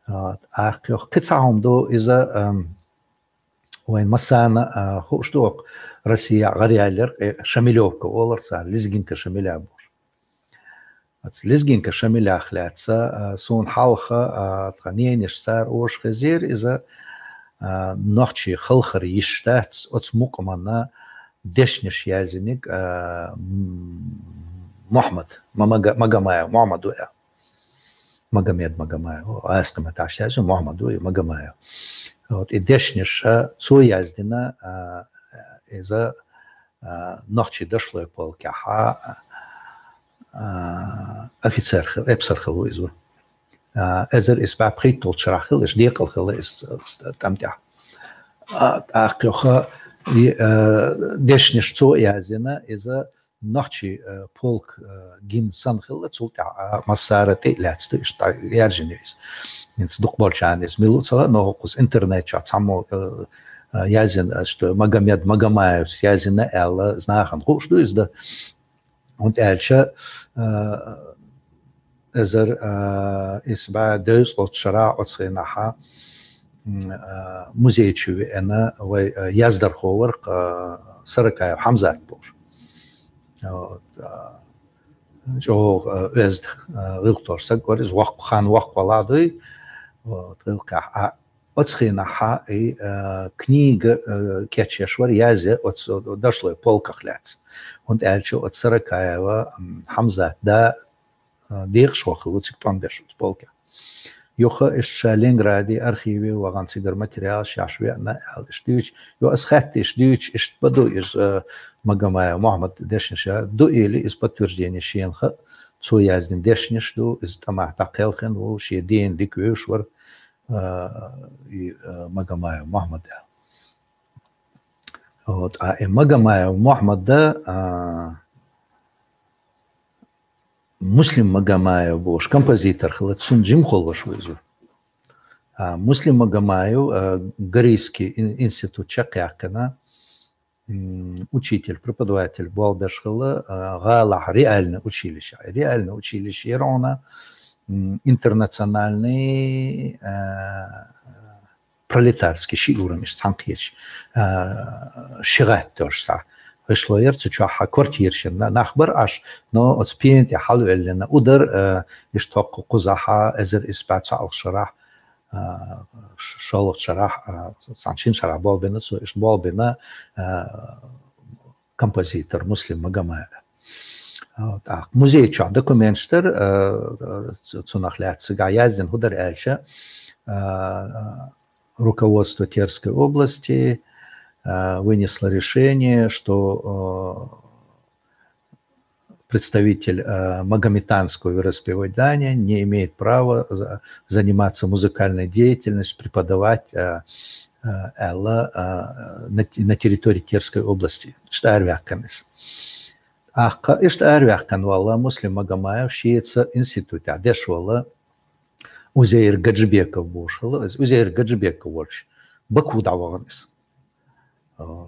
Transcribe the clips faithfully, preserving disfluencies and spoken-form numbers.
ТӀаккха йоах, кхы цхьа хӀама да иза, ам, вайн массана, а, хууш да, Россия гӀаръяьллар, э, Шамилёвка олар цар, лезгинка Шамиля бохуш. Оцу лезгинка Шамилях лаьцна, а, суна хьалха, а, тхан ненаш цар оша хезира иза, а, нохчий халхар йиш дац, оцу мукъаманна дешнаш яздинарг, а, м, Мухьаммад, Ма-, Мага-, Магомаев Мухьаммад ву аьлла. Магомед Магомаев, аскъа меттехь яздина Мухьаммад ву, и Магомаев. Вот, и дешнаш, а, цо яздина, а, иза, а, нохчий дошлой полкехь, а, а, офицер хила, эпсар хила ву иза ву. А, эзар исс бӀе пхийтталгӀачу шарахь хила, иштта декъала хила иза, тӀам тӀехь. А, тӀаккха йоах, и, а, дешнаш цо яздина, иза нохчий, а, полк, а, гимн санна хилла, цул тӀаьхьа, а, массара тӀе а лаьцна ду, иштта яьржина ю иза. ХӀинца дукхахболчарна иза мила ву ца хаьа, но хӀокхуза интернет чохь цхьаммо, а, а, яздина, а, что Магомед Магомаевс яздина аьлла, нахана хууш ду иза дан. ХӀунда аьлча, а, эзар, а, исс бӀе дезткъалгӀачу шарахь оцу хенахь, м, а, музей чу веана вай, а, яздархо вара, а, Саракаев Хьамзат бохуш. Вот, а, чӀогӀа, а, оьзда, а, гӀиллакх долуш стаг вара иза, воккха, хан воккха валахь дуй. Вот, гӀиллакхехь, а, оцу хенахь и, а, книга, а, кечъеш вара, язъян оцу дошлой полках лаьцна. ХӀунда аьлча оцу Саракаева, м, Хьамзат да, а, декъашхо хилла ву цига тӀом беш оцу полкехь. Юха иштта ша Ленинграде архиве вахана цигара материалаш еш веана аьлла, иштта дуьйцу. Йо, ас хаьттира, иштта дуьйцу, иштта бан ду иза, а, Магомаев Мухьаммад дешнаш ду или, иза подтверждение шена хаьа, цо яздина дешнаш ду, иза тӀамехь дӀакхелхина ву, шен дена дика вевзаш вара, а, и, а, Магомаев Мухьаммад аьлла. Вот, а и Магомаев Мухьаммад, а, Муслим Магомаев бохуш композитор хилла, цуьнан жимахволуш ву иза. А, Муслим Магомаев, а, Горийский ин-, институт чекхъяьккхина, м, учитель, преподаватель болх беш хилла, а, гӀалахь реальное училище. Реальное училище яра хьуна, м, интернациональный, а, пролетарский ши урам иштта цхьаьнакхеташ, а, ши гӀатта йолуш цхьа гӀишло яра, цу чохь квартираш йина нах бара Ӏаш, но оцу пена тӀе хьалавеллина удар, а, иштта хӀокху кхузахь эзар исс бӀе цхьалгӀачу шарахь, а, ш-, шолгӀачу шарахь, а, цхьана шина шарахь болх бина цо, иштта болх бина, а, композитор Муслим Магомаев. А, тӀаккха музей чохь документаш дара, а, цу-, цунах лаьцна цигахь яздина хӀун дара аьлча, а, руководство Терской области, а, вынесло решение, что, а, представитель, а, магометанского вероисповедания не имеет права за-, заниматься музыкальной деятельностью, преподавать, а, а, аьлла, а, на те-, на территории Терской области. Иштта араваьккхина иза. ТӀаккха иштта араваьккхина валла Муслим Магомаев шеца институтехь деш валла Узейр Гаджибеков бохуш хилла. Иза Узейр Гаджибеков волчу Баку дӀавахана иза. А,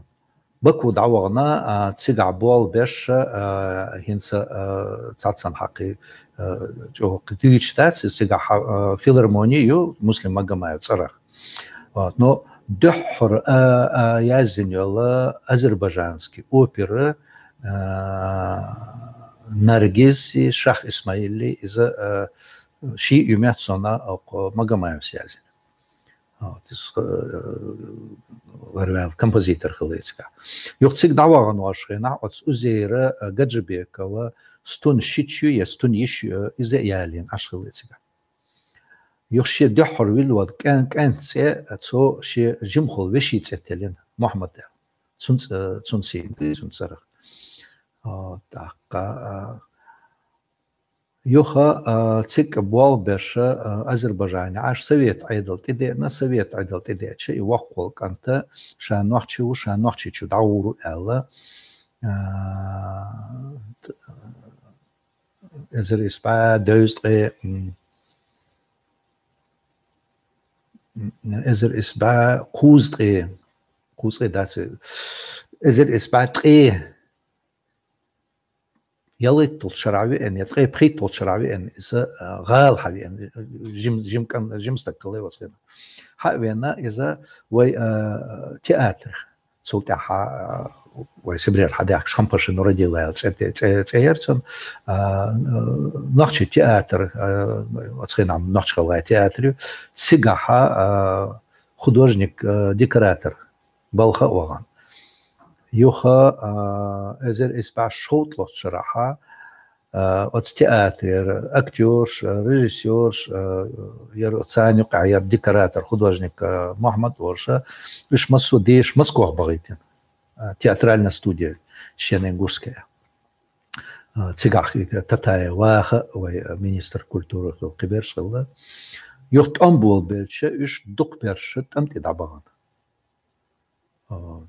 Баку дӀавахана, а, цигахь болх беш, а, хӀинца, а, цхьаццанхьа кхин, а, чӀогӀа кхин дуьйцуш дац, иза цигахь, а, филармони ю Муслим Магомаев цӀарах. Вот, но дуьххьара, а, а, яздина йолу азербайджанский опера, а, Наргизи Шах Исмаили, иза, а, ши ю меттах цунна окху Магомаевс яздина. Вот, иза, э, ларваьлла композитор хилла иза цигахь. Юха цига дӀавахана волчу хенахь оцу Узейра, э, Гаджибекова стун шича ю я стун йиш ю, иза а ялийна Ӏаш хилла иза цигахь. Юха шен дуьххьара вилла волу кӀен-, кӀентан цӀе цо шен жимахволу вешин цӀе тиллина, Мухьаммад аьлла. Цунна цӀе-, цунна сийна, цунна цӀарах. А, тӀаккха, а, Юха, а, цига болх беш, а, Азербайджане Ӏаш, Совет Ӏедал тӀедеана, Совет Ӏедал тӀедеача, и воккхаволу кӀант ша нохчи ву, ша Нохчийчу дӀагӀур ву аьлла, а, т-, эзар исс бӀе дезткъе, м, м, эзар исс бӀе кхузткъе, кхузткъе дац, эзар исс бӀе ткъе, ялхитталгӀача шера веана, я ткъе пхийтталгӀача шера веана, иза, а, гӀала хьавеана, жим-, жимкан-, жимстаг хилла вацхина. Хьавеана иза вай, а, театр. Цул тӀехьа, а, вай Сибрера хьадаьхкача Хампаши Нурадилла цӀе, цӀе, цӀе яр цун, а, нохчий театр, а, оцхена нохчий-гӀалгӀай театр ю, цигахьа, а, художник, а, декоратор балха а вахана. Юха, а, эзар исс бӀаь шовтталгӀача шерахьа, а, оцу театрера актёрш, а, режиссёрш, а, яр царна юкъахь яр декоратор, художник, а, Мухьаммад волуш, уьш массо а дешаш Москвахь бахийтина. А, театральная студия Шененгурская. А, цигахь и Татаев Ваха, вай, а, министр культуры хилла, кхиберш хилла. Юха тӀом болабелча, уьш дукхахберш тӀам тӀе дӀабахана. А,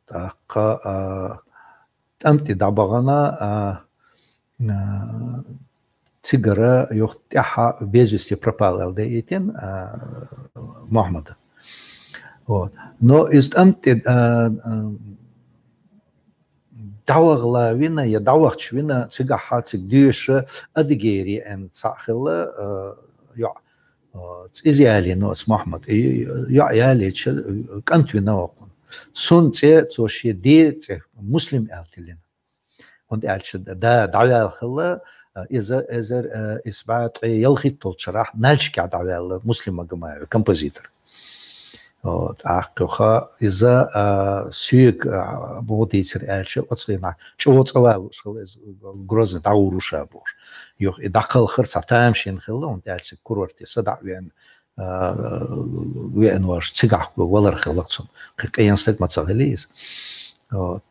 тӀаккха, а, тӀам тӀе дӀабахана, а, а, цигара юха тӀаьхьа без вести пропал аьлла даийтина, а, Мухьаммада. Вот. Но иза тӀам тӀе, а, а, дӀавахала вина, я дӀавахча вина, цигахьа цига доьша Адыгейра еана цхьаъ хилла, а, йоӀ. А, иза ялийна оцу Мухьаммада. И йоӀ ялийча, кӀант вина воккхун. Цунна цӀе, цо шен ден цӀе Муслим аьлла тиллина. ХӀунда аьлча да дӀаваьлла хилла, а, иза эзар, а, исс бӀаь ткъе ялхитталгӀача шарахь Нальчикехь дӀаваьлла Муслим Магомаев, композитор. Вот, тӀаккха юха иза, а, соьга, а, муха дийцира аьлча, оцу хенахь чӀогӀа цӀа валуш хилла иза, Грозный дӀагӀур ву ша бохуш. Юха и дӀакхалхар цхьа тамашийна хилла, хӀунда аьлча курорте садаӀа веана, а, веана волуш, цигахь валар хилла цунна. Кхин къена стаг ма ца хилла иза. Вот.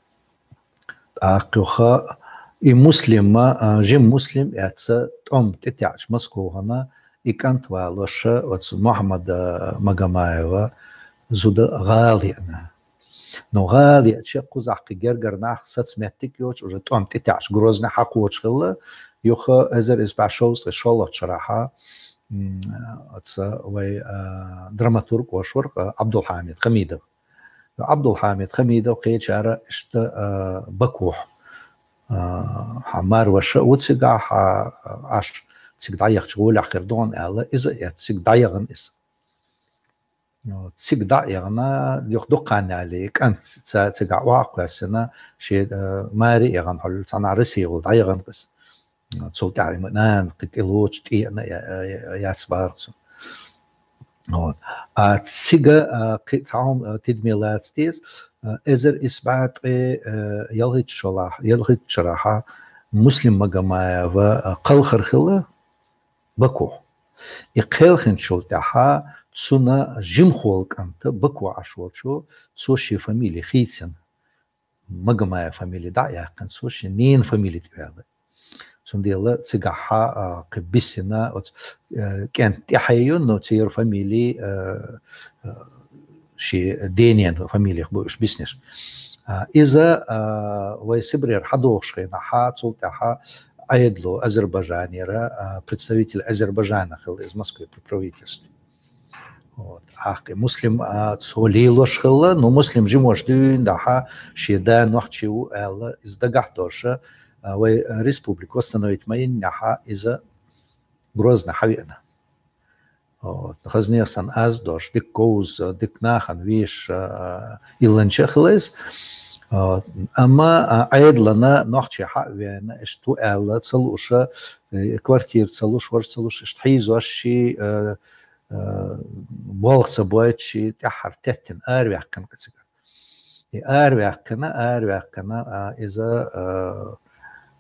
ТӀаккха юха и Муслима, а, жима Муслим эцца тӀом тӀетаьӀча Москвахана, и кӀант валоша оцу Мухьаммада Магомаева зуда гӀала еана. Ну, гӀала еача кхузахь кхин гергара нах саца меттиг йоцуш, уже тӀом тӀетаьӀча Грозне хьакхочуш хилла, юха эзар исс бӀаь шовзткъе шолгӀача шарахьа, м, оцу вай, а, драматург волуш вара, а, Абдулхьамид Хамидов. Абдулхьамид Хамидов кхечара иштта, а, Бакухь, а, хьан марваша а ву цигахь, а, аш цига дӀаяхча гӀолехь хир ду хьуна аьлла, иза а эцна цига дӀаяхана иза. Цига дӀа а яхана, юха дукха хан яле, кӀант ца-, цигахь охьа а кхоьссина, шен, а, маре а яхана хьуьлла, цхьана Россия гӀула дӀаяхана иза. Цул тӀаьхьа и нана кхин тӀе лоцуш тӀеэна я-, я-, яц бахара цунна. Вот. А цига, а, кхин цхьа хӀума, а, тидаме лаца деза, а, эзар исс бӀаь ткъе, а, ялхитталгӀача шолахь-, ялхитталгӀача шарахьа Муслим Магомаева, а, кхалхар хилла Баку. И кхелхинчул тӀаьхьа цунна жимахволу кӀанта Баку Ӏаш волчу, цо шен фамилия хийцина. Магомаев фамилия дӀа а яьккхина, цо шен ненан фамилия тӀе ваьлла. Цундела цигахьа, а, кхин биссина оцу, э, кӀентан тӀаьхье ю, но церан фамилия, э, э, шен денен фамилиях бу уьш биснарш. А, иза, а, вай Сибрера хьадогӀуш хенахьа, цул тӀаьхьа Ӏедало Азербайджанера, а, представитель Азербайджана хилла иза Москве при правительстве. Вот. Ахкъи Муслим, а, цо лелош хилла, но Муслим жимош дуьйна дахьа, шен да нохчи ву аьлла, иза дагахь долуша, а, вай республика восстановить ма йиннехьа, иза Грозна хьавеана. Вот. Хазнех сан аз долуш, дика говза, дика нахана веш, а, илланча а хилла иза. Вот. Амма, а, Ӏедалана нохчи хьа а веана, иштта ву аьлла, ца лууша, э, квартира ца луш, важа ца луш, иштта хьийзош ши, э, э, болх ца бойтуш, ши тӀаьххьара теттина араваьккхина кхин цига. И араваьккхина, араваьккхина, а, иза, а,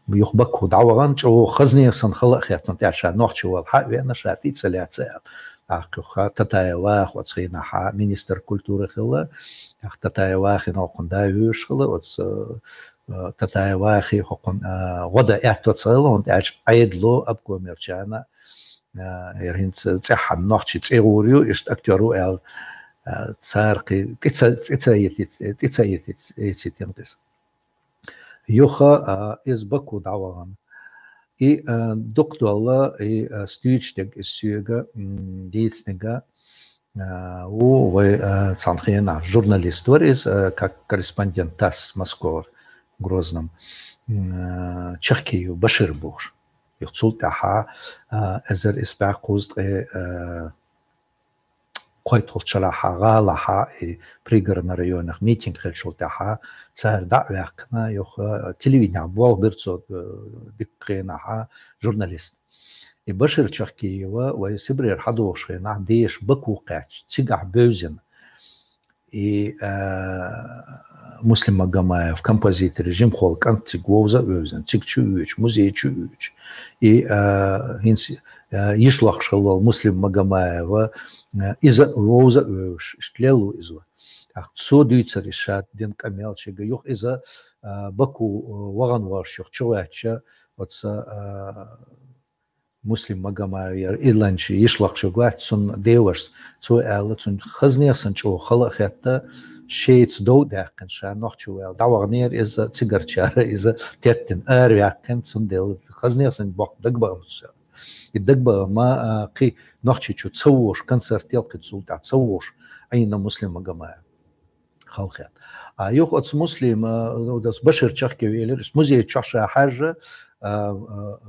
юха Баку дӀавахана, чӀогӀа хазнех санна хала а хеттана, тӀаьхьа ша нохчи вала хьа а веана, ша тӀе а ца лаьцна аьлла. ТӀаккха юха Татаев Ваха оцу хенахьа министр культуры хилла, тӀаккха Татаев Вахина хӀокхунна да вуьйш хилла, оцу, а, Татаев Вахи хӀокхунна, а, гӀо дан аьтто ца хилла, хӀунда аьлча Ӏедало обкомерчана, а, яра хӀинца цӀеххьана нохчи цӀе гӀур ю, иштта актёр ву аьлла, а, цара кхин тӀе ца, тӀе ца йитиц-, тӀе ца йитиц-, йицитина иза. Юха, а, иза Баку дӀавахана. И, а, дукха долла, и, а, стуьйцуш дерг иза соьга, м, дийцинарг, а, ву вай, а, цхьана хенахь журналист вара иза, а, как корреспондент ТАСС Москвара, Грозном. м, Чахкиев Башир бохуш. Юха цул тӀаьхьа, а, эзар исс бӀе кхузткъе, а, кхойтталгӀачу шарахьа, гӀалахьа и Пригородный районах митинг хилчул тӀаьхьа, цара дӀа а ваьккхина, юха телевиденехь болх бира цо, э, дуккха хенахьа журналист. И Башир Чахкиева вай Сибрера хьадогӀуш хенахь, деша Баку кхаьчча, цигахь бевзина. И, э, Муслим Магомаев, композитор, жимахволу кӀант цига вовза а вевзина, цига чу а воьдуш, музей чу а воьдуш. И, э, хӀинца, э, йиша лохкуш хилла волу Муслим Магомаева, э, иза а вовза а вевзаш, иштта лелла ву иза. ТӀаккха цо дуьйцура иза ша дина къамел шега. Юха иза, э, Баку, э, вахана волуш юха чугӀаьттича, оцу, э, Муслим Магомаев яра, илланча йиша лохкуш вац, цунна девашас. Цо аьлла, цунна хазнех санна чӀогӀа хала а хетта, шеца дов а даьккхина, ша нохчо ваьлла. ДӀаваханера иза, цигарчара иза теттина, ара ваьккхина, цундела хазнех санна боккха дагабаам ца. И дагабаам ма, а, кхин Нохчийчу ца вогӀуш, концерт яла кхин цул тӀаьхьа ца вогӀуш, Ӏийна Муслим Магомаев. Хала хетта. А юха оцу Муслим, а, оцу Башир Чахкиев элира, иза музей чохь ша хьаьжжа, а, а,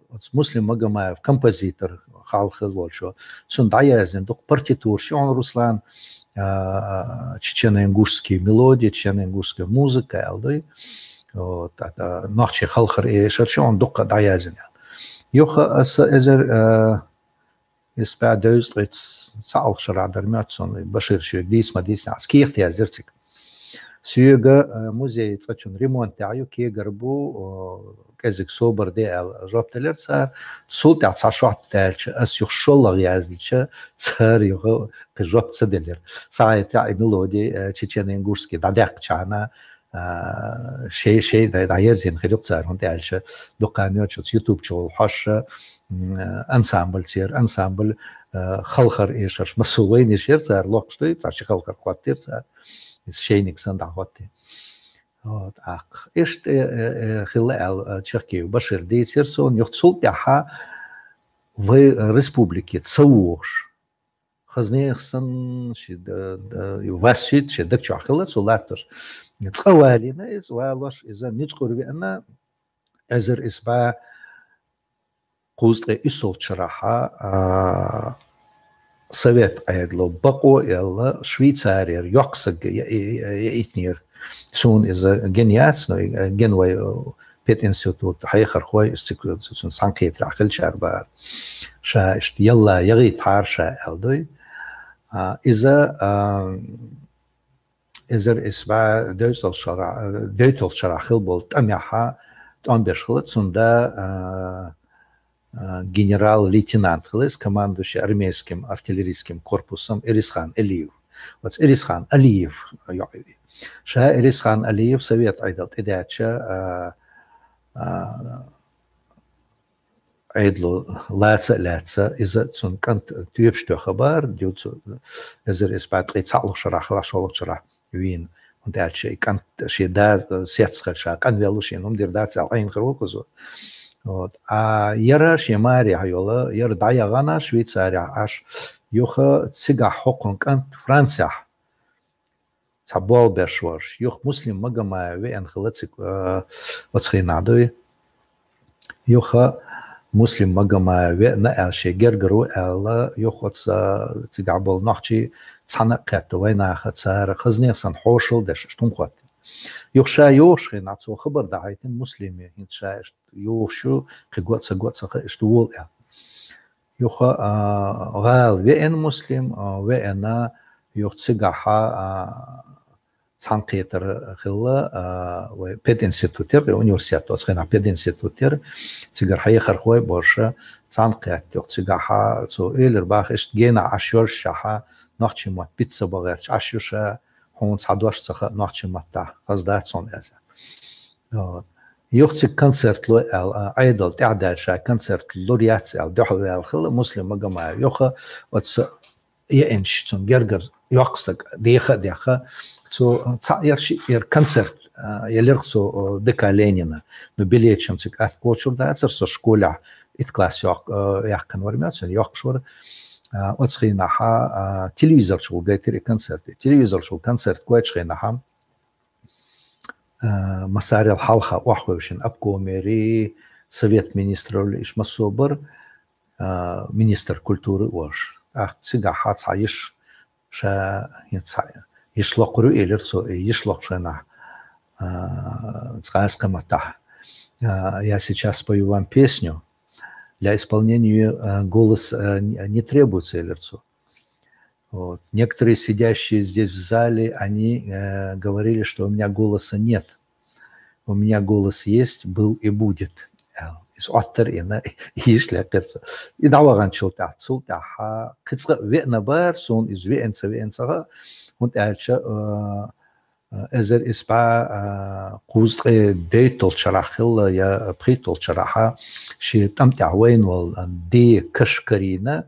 оцу Муслим Магомаев, композитор хьалха хилла волчо, цунна дӀаяздина дукха партитураш ю хьуна, Руслан, а, а, чечено-ингушские мелодии, чечено-ингушская музыка аьлла ду. Вот, а, а, нохчийн халхара эшарш ю хьуна дуккха дӀаяздина аьлла. Юха аса эзар, а, Исс бӀе дезткъе цхьаалгӀачу шарахь дара моьтту суна, Башир шуьга дийца ма дийцинехь, аса кехат яздира цига. Соьга, э, музей цӀа чун ремонт тӀехь ю, кегар бу, о, кӀезиг собар де аьлла, жоп делира цара. Цул тӀаьхьа цхьа шорта даьлча, аса юха шолгӀа яздича, цара юха кхин жоп ца делира. Схьахетарехь и мелоди, э, чечено-ингушский дӀадаьккхича хьуна, а, шей, шей дӀа-, дӀаерзийна хир ю-кх цара, хӀунда аьлча дукха хан йоццуш YouTube чухула хьожуш, м, ансамбль церан, ансамбль, а, халхара эшарш массо а вайна йиш яра цара лохкуш дуй, цхьа ши халхар хӀоттийра цара, иза шайниг санна дӀахӀоттийна. Вот, тӀаккха. Иштта, э, э, э, хилла аьлла, а, Чахкиев Башира дийцира суна, юха цул тӀаьхьа вай республике ца вогӀуш, хазнех санна, ши д-, д-, ваьссуьйту ши даг чохь хилла цо латтош. Цкъа валийна иза, валош иза ницкъ веана, эзар исс бӀе кхузткъе уьссалгӀачу шарахьа, а, Совет Ӏедало бакъо а елла, Швейцарера йоккха саг я-, я-, я-, яийтинера. Суна иза гина яц, но и, э, гина вай, э, пединститут хьехархой, иза цига цу-, цуьнан цхьаьнакхетарехь хиллачара бара. Ша иштта ялла ягӀийтахьара ша аьлла дуй. А, иза, а, эзар исс бӀе дезткъе шарахь, э, дезткъе шарахь хилла болу тӀамехьа тӀом беш хилла, цунна да, а, а, генерал-лейтенант хилла иза, командующий армейским артиллерийским корпусом Ирисхан Алиев. Оцу Ирисхан Алиев йоӀ ю. Ша Ирисхан Алиев Совет Ӏедал тӀедаьлча, а, а, Ӏедало лаца а лаьцна, иза цуьнан кӀант тоьпаш тоьхна бара, дилла цу эзар исс бӀе ткъе цхьаалгӀачу шарахь, шолгӀачу шарахь вийна. ХӀунда аьлча и кӀант шен да сецна хилча, ша къанвелла ву, шена хӀума дийр дац аьлла Ӏийна хир ву-кх иза. Вот. А яра шен марехь йолу, яра дӀаяхана Швейцарехь Ӏаш, юха цигахь хӀокхуьнан кӀант Францехь цхьа болх беш волуш, юха Муслим Магомаев веана хилла цига, э, оцу хенахь дуй. Юха Муслим Магомаев веана аьлла, шен гергара ву аьлла, юха оцу, э, цигахь болу нохчий цхьаьна а кхетта вайнаха, цара хазнех санна хьошалла деш, иштта хӀума хӀоттийна. Юха ша йогӀуш хенахь цо хабар дӀахьийтина Муслиме, хӀинца ша иштта йогӀуш ю, кхин го а ца го а ца хаьа, иштта вола аьлла. Юха, а, гӀала веана Муслим, а, веана, юха цигахьа, а, цхьаьнакхетар хилла, а, вай пединститут яра, университет, оцу хенахь пединститут яра, цигара хьехархой а болуш, цхьаьнакхетта юха цигахьа, цо элира боху, иштта генахь Ӏаш йоллушехьа, нохчийн мотт биц ца бан гӀерташ Ӏаш ю ша, хьуна цхьа дош ца хаьа нохчийн маттахь, хаза дац хьуна аса. Вот. Юха цига концерт ло аьлла, а, Ӏедал тӀаьхьадаьлла ша концерт лур яц аьлла, дуьхьал ваьлла хилла Муслим Магомаев. Юха оцу еанчу цунна гергара йоккха стаг деха а дехна, цо цхьаъ яра шиъ яра концерт, а, елира цо, а, ДК Ленина. Ну, билеташ-м цига атта кхочур дацара, со школехь итт класс йоккх-, а, яьккхина вара моьтту суна, йоккхуш вара. А, оцу хенахьа, а, телевизор чухула гайтира и концерт. Телевизор чухула концерт гойтучу хенахьа, а, массарел хьалха охьахевшина обкомери, совет министров, иш массо бар, а, министр культуры ош. ТӀаккха цигахь цхьа йиш, ша хӀинца цхьа йиш локхур ю, элира цо, и йиш локхучу хенахь, а, цкъа а цкъа маттахь, а, «Я сейчас спою вам песню. Для исполнения её, а, голос, а, не, не требуется», — элира цо. Вот. «Некоторые сидящие здесь в зале, они, э, говорили, что у меня голоса нет. У меня голос есть, был и будет». Э, иза Ӏоттар ина, йиш лаьккхира цо. И дӀаваханчул тӀаьхьа, цул тӀаьхьа кхин цкъа веана бара, суна иза веана ца веана ца хаьа, хӀунда аьлча, э, э, эзар исс бӀе, э, кхузткъе дейтталгӀачу шарахь хилла, я пхийтталгӀачу шарахь, шен тӀам тӀехь вайна волу, э, ден каш карийна,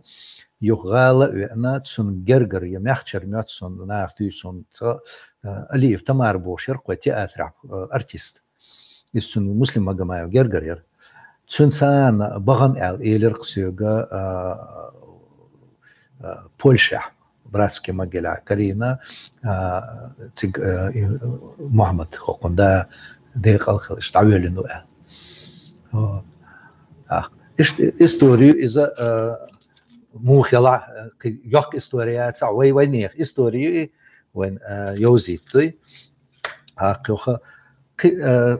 юха гӀала а веана, цунна гергара я маьхчара моьтту суна, наха дуьйцу суна, цкъа, э, Алиев Тамара бохуш яра кху театрехь, э, артист. Иза цуьнан Муслим Магомаев гергара яра. Цуьнан царна бахана аьлла элира-кх соьга, а, а, Польшехь, братский могилехь карийна, а, цига, а, и, Мухьаммад хӀокхуьнан да декъал хилла, иштта дӀавоьллина ву аьлла. Вот. Ах, иштта историю иза, а, муха яла, а, кхин йоккха история яцахь, вай, вайнехан историю и вайн, а, йовзийта дуй. Ах, кхин, а,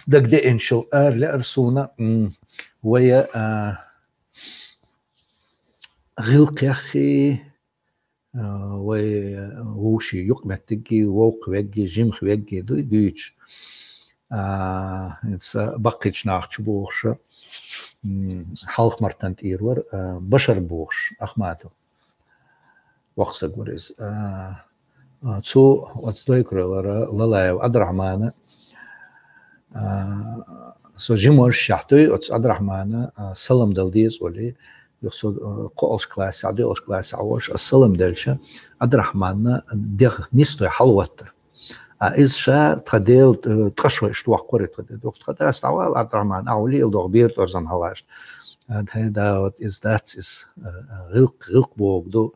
дагадеанчул ара лаьара суна, м, вай, а, гӀиллакхеххий, а, вай вовшийн юкъаметтиггий, вовкхах веггий, жимах веггий дуй дуьйцуш. А, хӀинца баккхийчу нахах чу бохуш, м, Хьалха-Мартан тӀера вара, а, Башар бохуш, Ахматов. Воккха стаг вара иза. А, а, цо оцу дойкур вара Лалаев Ӏабдурахьмана, а, со жима воллушехь дуй, оцу Ӏабдурахьмана, а, салам дала деза олий, юха со, а, кхоалгӀачу классехь, доьалгӀачу классехь волуш, ас салам делча, Ӏабдурахьманна дегӀ нисдой хьалагӀоттара. А иза ша тхан Делан, э, ткъа шо иштта воккхура тхан Делан. Юха тхан дас дӀавала, Ӏабдурахьман, ахьа лела догӀу бер тӀорзан хьалаш. А, хӀай, да, вот иза дац иза, э, э, гӀиллакх, гӀиллакх бохург ду.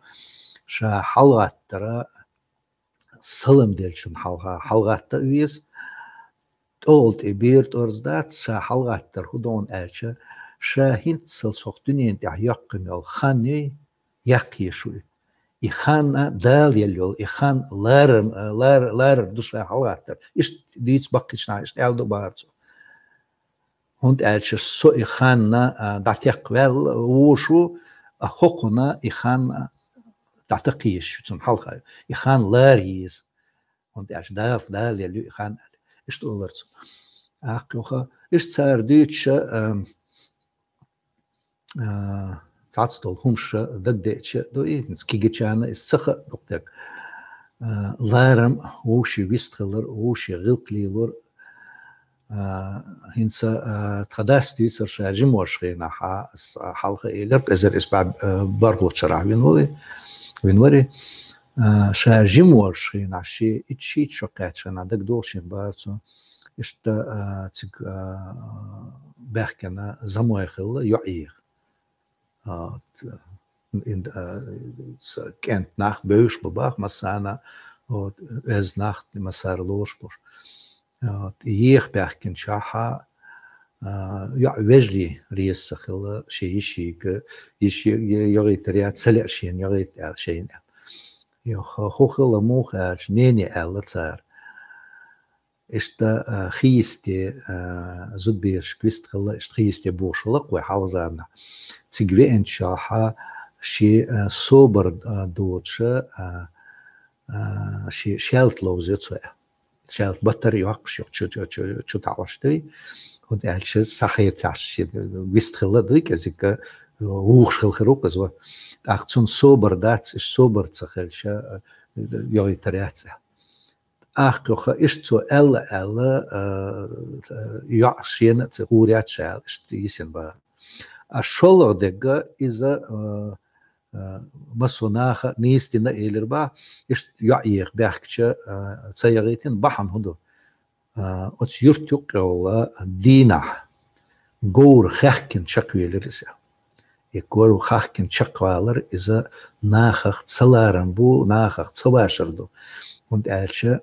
Ша хьалагӀаттара салам деллачунна хьалха, хьалагӀатта а веза. ТӀехула тӀе бер тӀорза дац, ша хьалагӀаттар хӀун ду аьлча, ша хӀинццалц хӀокху дуьнен тӀехь йоккхуш йолу хан юй, яккха езаш ву и. И хан а Дала елла йолу, и хан ларам-, лар-, ларар ду ша хьалагӀаттар. Иштта дийца баккхийчу наха, иштта аьлла ду бахара цо. ХӀунда аьлча со и хан а, а, дӀатекхваьлла вуш ву, а хӀокхунна и хан а дӀатакха езаш ю цунна хьалха. И хан лара еза. ХӀунда аьлча Дала, Дала елла ю и хан аьлла. Иштта олура цо. Ахь кхуьха, иштта цара дуьйцуша, а, а, цхьацца долу хӀумаш дагадеъча ду и, хӀинца кегийчарна иза ца хаьа дукха дерг. А, ларам вовшийн вистхилар, вовшийн гӀиллакх лелор. А, хӀинца, а, тхан дас дуьйцура ша жима волчу хенахь, а, ас, а, хьалха элира, эзар исс бӀе, а, бархӀалгӀачу шарахь вина вали, вина вари. А, ша жима волчу хенахь, шен итт-шийтта шо кхаьччу хенахь дагадогӀуш бара цо. Иштта, а, цига, а, баьхкина замой хилла, йоӀ еха. А, т-, ин-, а, с-, кӀентан нах бевзаш бу боху массарна, вот, оьзда нах массара лоруш бу. Вот, еха баьхкинчохь, а, йоӀ вежарий реза ца хилла, шен йишига, йиш йо-, йо-, йогӀийтар яц, ца лаьа шена йогӀийта аьлла, шайна аьлла. Йо, хӀу-, хӀу хилла муха аьлча, нене аьлла цара. Иштта, а, хи йисте, а, зудберашка вистхилла, иштта хи йисте бохуш хилла-кх вай хьалха заманахь. Цига веанчохь шен, а, собар, а, доцуша, а, а, шен шаьлта ловза йо цо. Шаьлта баттара йоккхуш ю, чу, чу, чу, чу таӀош дуй. ХӀунда аьлча схьахеташ шен вистхилла дуй, кӀезиг, а, вухуш хилла хир ву-кх иза. ТӀаккха цунна собар дац, иштта собар ца хилча, а, йогӀийтар яц. Ахь кхуьха, иштта цо аьлла-аьлла, а, йоӀ шена а ца гӀур яц ша аьлла, иштта йисина бара. А шолгӀа дерг иза, а, а, массо наха нийса дина а элира боху, иштта йоӀ еха баьхкича, а, ца ягӀийтина бахьана хӀун ду? А, оцу юрт юккъе йолу дийнахь говр хаьхкина чекхвелира иза. И говр хаьхкина чекхвалар иза нахах ца ларам бу, нахах ца вашар ду. ХӀунда аьлча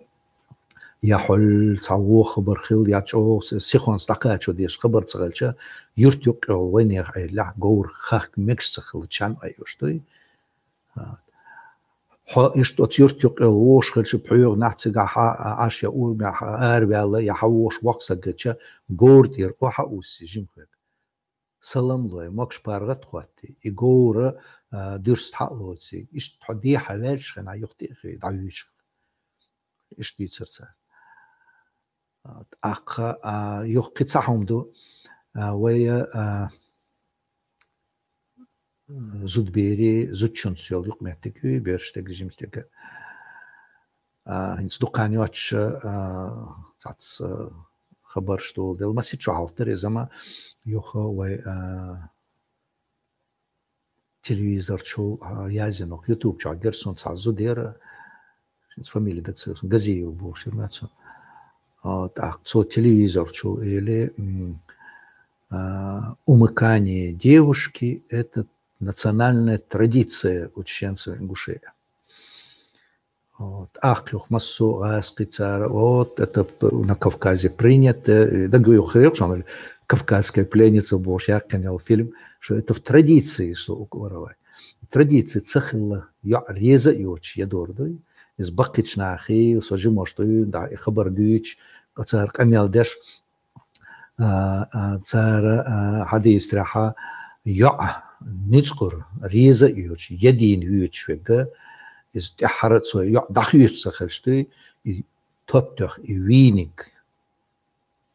я хьол цхьа вон хабар хилла, я чӀогӀа сихонца дӀакхачо дезаш хабар ца хилча, юрт юккъехула вайнехан Ӏеллехь говр хахка мегаш ца хилла чан айош дуй. Хьо иштта оцу юрт юккъехула вош хилча, пхьоьгӀанехь цигахь Ӏаш я урамехь араваьлла, я хьан вош воккха саг гича, говра тӀера охьа а усси жимхвега. Салам лой, могаш паргӀат а хӀоттий, и говра, а, дуьрста хьа а лоций, иштта хьо дехьа ваьлча хенахь юха тӀе а хи, дӀавуьйча хила. Иштта дийцар цара. А, тӀаккха, а, юха кхин цхьа хӀума ду, а, вай, а, зудаберий, зудчуьнца йолу юкъаметтиг ю, бераш стеган, жима стеган. А, хӀинца дукха хан йоцуш, а, цхьацца хабарш долу дела, масех чохь хьалхтара иза ма юха вай, а, телевизор чу, а, язйина, YouTube чохь гира суна цхьа зуда яра, хӀинца фамилия дац, Газиев бохуш яра цо. А, тӀаккха цо телевизор чу или, м, а, умыкание девушки — это национальная традиция у чеченцев и ингушей. Вот. Ахь юха массо а гӀазкхий цара, вот, это п-, на Кавказе принято, э, даг юха хир йоккхуш, кавказская пленница бохуш яьккхина йолу фильм, что это в традиции, что у Куровой. Традиция ца хилла, йоӀ реза а йоцуш, ядор дуй. Иза баккхийчу нахе, со жимош дуй, да, и хабар дуьйцуш, цара къамел деш, а, а, цара, а, хьадийсарехьа, йоӀ ницкъур, реза а йоцуш, ядийна вуьйцуш верг, иза тӀаьххьара а цо йоӀ дӀахоьцуш ца хилча дуй, и топ тоьхна, и вийниг,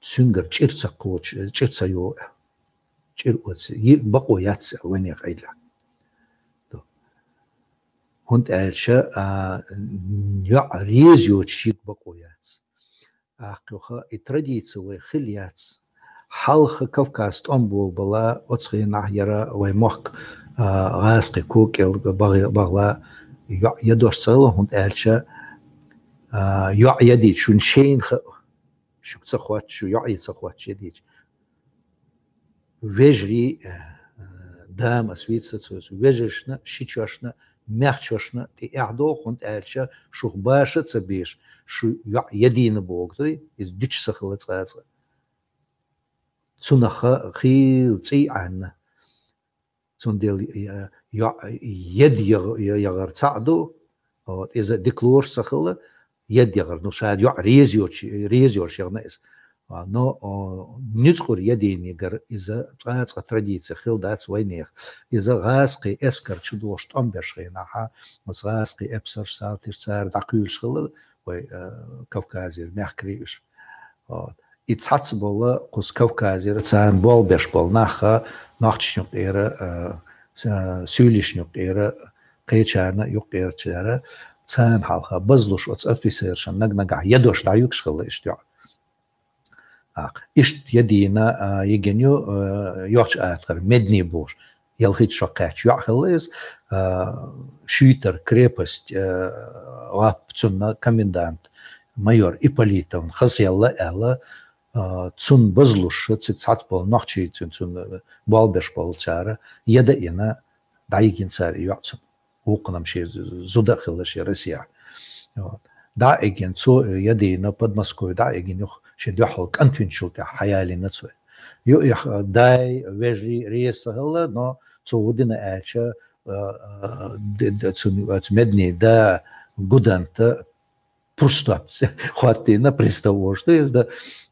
цуьнгара чӀир ца кхочу, чӀир ца йо, чӀир оцу, йиъ бакъо яц вайнехан Ӏедалехь. ХӀунда аьлча, а, йоӀ реза йоцуш йиъ бакъо яц. Ахь юха и традиция вай хилла яц. Хьалха Кавказ тӀом болабала, оцу хенахь яра вай мохк, а, гӀазкхи кукел багъ-, багӀла йоӀ ядош ца хилла, хӀунда аьлча, а, йоӀ ядийча шуна шайна хаьа, шуьга ца хоттуш, шу йоӀе ца хоттуш ядийча. Вежарий, э, дама ас вийца ца веза, вежаршна, шичошна, маьхчошна тӀе эхь доху, хӀунда аьлча шух баша а ца беш, шу йоӀ ядийна боху дуй, иза дуьтуш ца хилла цкъа а. Цунах хийла цӀий Ӏанна. Цундела, э, йоӀ яд ягъ-, ягӀар цхьаъ ду, вот, иза дика лоруш ца хилла, яд ягӀар, ну, ша йоӀ реза йоцуш, реза йоцуш ягӀна иза. А, но, о, ницкъур ядийнигара иза цкъа-цкъа традиция хилла дац вайнехан. Иза гӀазкхий эскар чу дохуш тӀом беш хенахьа, оцу гӀазкхий эпсарш, салтиш цара дӀакхуьйлуш хилла вай, э, Кавказера мехкарий уьш. Вот. И цхьацца болу кхуза Кавказера царна болх беш болу нах, нохчашна юккъера, а, с-, а, суьйлишна юккъера, кхечарна юккъерачара, царна хьалха базлуш оцу офицершна наг-нагахь ядош дӀаюьгуш хилла иштта йоӀ. А, иштта ядийна, а, йигина ю, а, йохчу атагӀара Медни бохуш. Ялхитта шо кхаьчча йоӀ хилла иза, а, Шуьйтара крепость, а, гӀап, цунна комендант майор Ипполитовна хазъелла аьлла, а, цунна базлуш, цига цхьацца болу нохчий цуьнан, цунна болх беш болчара, яда а йина, дӀайигина цара и йоӀ цунна. Вукхунам шен зуда а хилла шен Россияхь. Вот. ДӀа а йигина, цо ядийна, Подмосковье дӀа а йигина, юха шен дуьхьал кӀантвинчул тӀаьхьа хьаялийна цо. Ю-, юха дай, вежарий реза ца хилла, но цо хӀун дина аьлча, а, а, д-, д-, цу, цу Медни да гуданта пурстоп хӀоттийна, пристав ош ду иза да.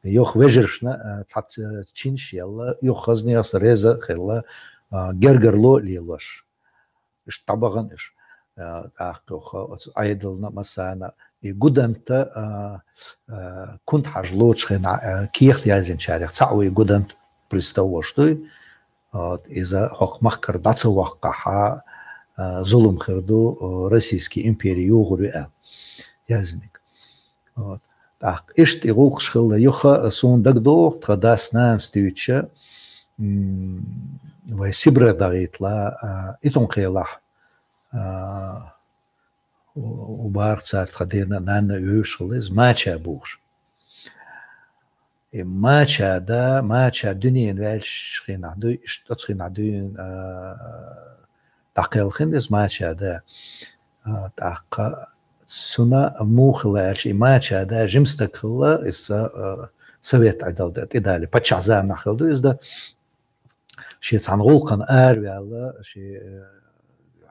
Юха вежаршна, а, цхьацца чинаш елла, юха хазнех реза хилла, а, гергарло а лелош. Уьш дӀабахана уьш. А, тӀаккха юха оцу Ӏедална массарна и гуданта, а, а, кунтхьажа лоцу хенахь, а, кехат яздинчарех цхьаъ ву и гудант пристав ош дуй. Вот, иза хӀокху махкара дӀа ца воккхахьа, а, зулам хир ду, а, Российский импери югӀур ю аьлла. Яздиниг. Вот. ТӀаккха иштта и гӀуллакхаш хилла юха, суна дагадогӀу, тхан дас-нанас дуьйцуша, м, вай Сибрех дӀагӀийтала, а, Итун-Кхелахь, а, у-, у бара цара тхан дена-нанна вевзаш хилла иза, Мача бохуш. И Мача да, Мача дуьненан ваьлча хенахь дуй, иштта оцу хенахь дуьйна, а, дӀакхелхина иза Мача да. А, тӀаккха Цунна муха хилла аьлча, и Мача да жима стаг хилла, иза, э, совет Ӏедал да, тӀедали, паччахьа заманахь хилла ду иза да. Шен цхьана гӀулакхана араваьнна, шен, э,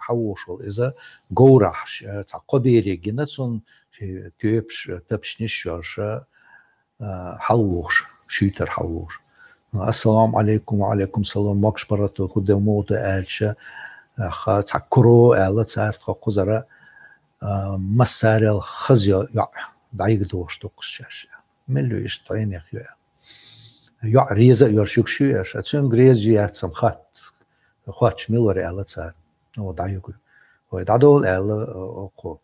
хьалвогӀуш волу иза, говрахь, ш-, э, цхьа кхо бере гина цунна, шен тоьпаш, э, тапчанаш йолуш, э, хьалвогӀуш, шуьйтара хьалвогӀуш. «Ассаламу Ӏалайкум, ва Ӏалайкум салам, могуш-паргӀато, хӀун де муха ду?» аьлча, аха, цхьа куро аьлла цара тхо кхузара, а, массарел хаза йо-, йоӀ дӀайига дохуш дуккхуш чаьрша. Мила ю иштта, хьенех ю аьлла. ЙоӀ реза а йолуш юкъа ю аьлла, цуьнга реза ю яц ам хатта, хоттуш мила вара аьлла цара. О, дӀайига ю. Вай дӀадовла аьлла, о, кху.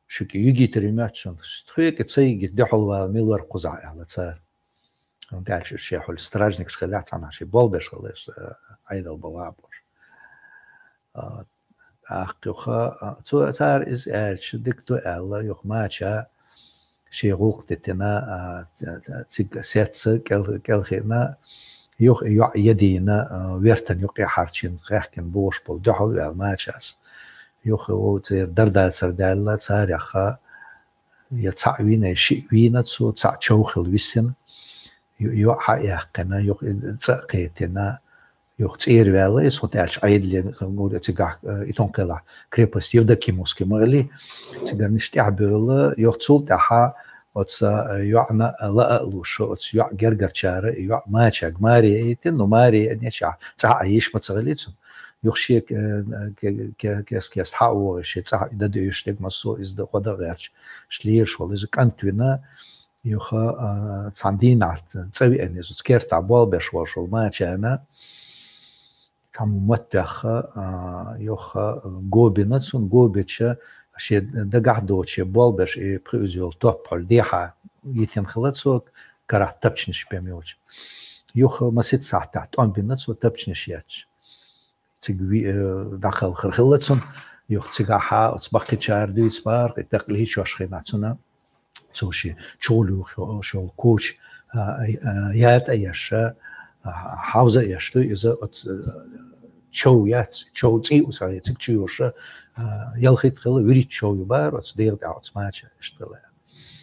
Шуьга юьгийтар ю моьтту шуна. Тхоьга ца йигийта дуьхьал вала мила вара кхузахь аьлла цара. ХӀунда аьлча уьш шен хьуьлла стражникаш хилла цхьана, шен болх беш хилла, э, Ӏедал бан ван бохуш. А, тӀаккха юха, а, цо, цара иза аьлча, дика ду аьлла, юха Мача шен гӀуллакх дитина, а, ц-, ц-, цига сецца кӀел-, кӀелхиъна, юха и йоӀ ядийна, а, вертан юкъе хьарчийна, хаьхкина бохуш болу дуьхьал ваьлла Мачас. Юха ву церан дар-дацар даьлла, царех я цхьаъ вийна, я шиъ вийна цо, цхьаъ чов хилла висина. Ю-, йоӀ хьа а яьккхина, юха и цӀа а кхетина, юха цӀера ваьлла, иза хӀунда аьлча Ӏедале, гур цигахь, э, и тӀом кхелахь, крепость Евдокимовский ма хилли, цигарнаш тӀаьхьабевлла, юха цул тӀаьхьа оцу, э, йоӀана лаа а луш, оцу йоӀ гергарчара и йоӀ Мачаг маре а йитина, ну, маре а йитина, цӀахь а йиш ма ца хилли цунна. Юха шен, э, ке-, ке-, кест-кеста хьа а вогӀий, шен цӀахь дан дуьйш дерг массо а иза дан, хӀо дан а гӀерташ, лелаш волу иза кӀант вина, юха, а, цхьана дийнахь цӀа веана иза, оцу кертахь болх беш волуш волу Мачана, цхьаммо мотт тоьхна, а, юха, а, го бина цунна, го бича, шен дагахь доцу шен болх беш, и пхи уьзза йолу топ хьуьлла дехьа йитина хилла цо, карахь тапчанаш бен йолчу. Юха масийтта сахьтехь тӀом бина цо тапчанаш етташ. Цига ви-, э, дӀакхалхар хилла цунна, юха цигахьа оцу баккхийчара дуьйцу бахара, и дакъа лийчош хиъна цунна, цо шен чугӀуллуш йолу коча, а, а, ятӀа а еш, а, хьовза а еш ду, иза оцу, э, чов яц, чов цӀий у ца цига чу йолуш, а, ялхитта хилла, вуьрхӀитта чов ю бахара, оцу дегӀа тӀехь оцу Мача иштта хилла.